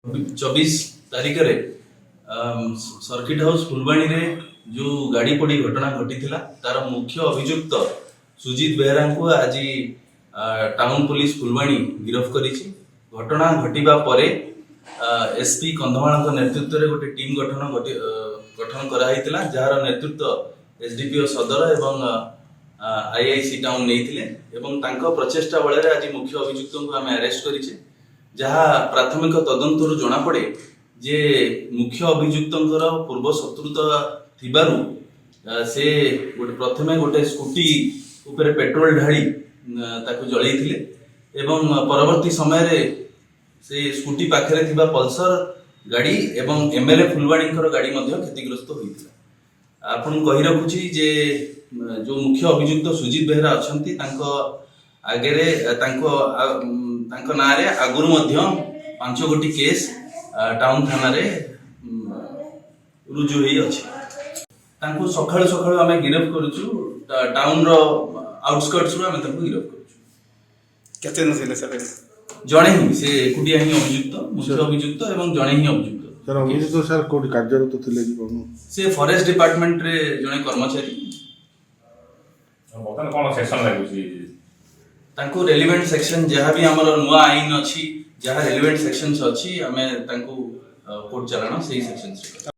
24 ତାରିଖରେ circuit house ଫୁଲବାଣୀରେ ଯେଉଁ ଗାଡ଼ି ପୋଡ଼ି ଘଟଣା ଘଟିଥିଲା, ତାର ମୁଖ୍ୟ ଅଭିଯୁକ୍ତ ସୁଜିତ ବେହେରାଙ୍କୁ ଆଜି ଟାଉନ ପୋଲିସ ଫୁଲବାଣୀ ଗିରଫ କରିଛି। ଘଟଣା ଘଟିବା ପରେ ଏସପି କନ୍ଧମାଳଙ୍କ ନେତୃତ୍ୱରେ ଗୋଟେ ଟିମ୍ ଗଠନ କରାହେଇଥିଲା, ଯାହାର ନେତୃତ୍ୱ ଏସଡିପିଓ ସଦର ଏବଂ ଆଇଆଇସି ଟାଉନ ନେଇଥିଲେ ଏବଂ ତାଙ୍କ ପ୍ରଚେଷ୍ଟା ବଳରେ ଆଜି ମୁଖ୍ୟ ଅଭିଯୁକ୍ତଙ୍କୁ ଆମେ ଆରେଷ୍ଟ କରିଛେ। ଯାହା ପ୍ରାଥମିକ ତଦନ୍ତରୁ ଜଣାପଡ଼େ ଯେ ମୁଖ୍ୟ ଅଭିଯୁକ୍ତଙ୍କର ପୂର୍ବ ଶତ୍ରୁତା ଥିବାରୁ ସେ ପ୍ରଥମେ ଗୋଟେ ସ୍କୁଟି ଉପରେ ପେଟ୍ରୋଲ ଢାଳି ତାକୁ ଜଳେଇଥିଲେ ଏବଂ ପରବର୍ତ୍ତୀ ସମୟରେ ସେ ସ୍କୁଟି ପାଖରେ ଥିବା ପଲସର ଗାଡ଼ି ଏବଂ ଏମଏଲଏ ଫୁଲବାଣୀଙ୍କର ଗାଡ଼ି ମଧ୍ୟ କ୍ଷତିଗ୍ରସ୍ତ ହୋଇଥିଲା। ଆପଣଙ୍କୁ କହି ରଖୁଛି ଯେ ଯୋଉ ମୁଖ୍ୟ ଅଭିଯୁକ୍ତ ସୁଜିତ ବେହେରା ଅଛନ୍ତି, ତାଙ୍କ ଆଗରେ ତାଙ୍କ ନାଁରେ ଆଗରୁ ମଧ୍ୟ ପାଞ୍ଚ ଗୋଟି କେସ୍ ଟାଉନ ଥାନାରେ ରୁଜୁ ହେଇ ଅଛି। ତାଙ୍କୁ ସକାଳୁ ସକାଳୁ ଆମେ ଗିରଫ କରୁଛୁ। ଟାଉନର ଆଉଟସ୍କର୍ଟସରୁ ଆମେ ତାଙ୍କୁ ଗିରଫ କରୁଛୁ। କେତେ ଜଣ ଥିଲେ ସାର୍? ଜଣେ ହିଁ, ସେ ଏକୁଟିଆ ହିଁ ଅଭିଯୁକ୍ତ, ମୁଖ୍ୟ ଅଭିଯୁକ୍ତ ଏବଂ ଜଣେ ହିଁ ଅଭିଯୁକ୍ତ। ସାର୍, ଅଭିଯୁକ୍ତ ସାର୍ କୋଉଠି କାର୍ଯ୍ୟରତ ଥିଲେ କି କଣ? ସେ ଫରେଷ୍ଟ ଡିପାର୍ଟମେଣ୍ଟରେ ଜଣେ କର୍ମଚାରୀ। ବର୍ତ୍ତମାନ କଣ ସେକ୍ସନ ଲାଗୁଛି? ତାଙ୍କୁ ରେଲିଭେଣ୍ଟ ସେକ୍ସନ, ଯାହା ବି ଆମର ନୂଆ ଆଇନ ଅଛି, ଯାହା ରେଲିଭେଣ୍ଟ ସେକ୍ସନ୍ସ ଅଛି, ଆମେ ତାଙ୍କୁ କୋର୍ଟ ଚାଲାଣ ସେଇ ସେକ୍ସନ୍ସରେ।